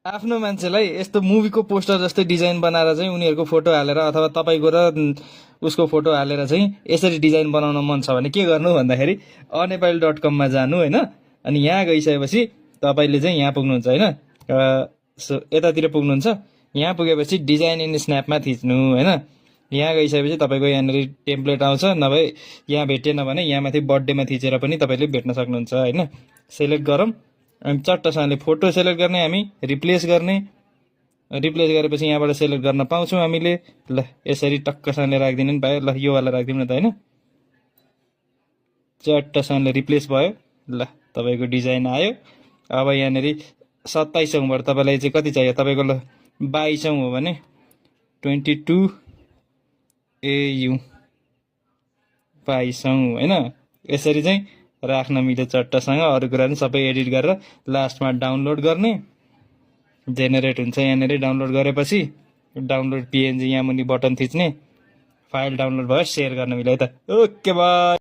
आफ्नो मान्छेलाई यस्तो मुभीको पोस्टर जस्तै डिजाइन बनाएर चाहिँ उनीहरूको फोटो हालेर अथवा तपाईँको र उसको फोटो हालेर चाहिँ यसरी डिजाइन बनाउन मन छ भने के गर्नु भन्दाखेरि अनेपाली.com मा जानु होइन। अनि यहाँ गइसकेपछि तपाईँले चाहिँ यहाँ पुग्नुहुन्छ होइन। सो यतातिर पुग्नुहुन्छ। यहाँ पुगेपछि डिजाइन इन स्न्यापमा थिच्नु होइन। यहाँ गइसकेपछि तपाईँको यहाँनिर टेम्प्लेट आउँछ, नभए यहाँ भेटेन भने यहाँ माथि बर्थडेमा थिचेर पनि तपाईँले भेट्न सक्नुहुन्छ होइन। सेलेक्ट गरौँ अनि चट्टसँगले फोटो सेलेक्ट गर्ने, हामी रिप्लेस गर्ने। रिप्लेस गरेपछि यहाँबाट सेलेक्ट गर्न पाउँछौँ हामीले। ल यसरी टक्कसँगले राखिदिनु नि भयो। ल योवाला राखिदिउँ न त होइन। चट्टसँगले रिप्लेस भयो। ल तपाईँको डिजाइन आयो। अब यहाँनिर 2700बाट तपाईँलाई चाहिँ कति चाहियो, तपाईँको ल 2200 हो भने 22 AU 2200 होइन। यसरी चाहिँ राख्न मिल्यो चट्टसँग। अरू कुरा पनि सबै एडिट गरेर लास्टमा डाउनलोड गर्ने। जेनेरेट हुन्छ यहाँनिर। डाउनलोड गरेपछि डाउनलोड PNG यहाँ मुनि बटन थिच्ने, फाइल डाउनलोड भयो, सेयर गर्न मिल्यो है त। Okay by.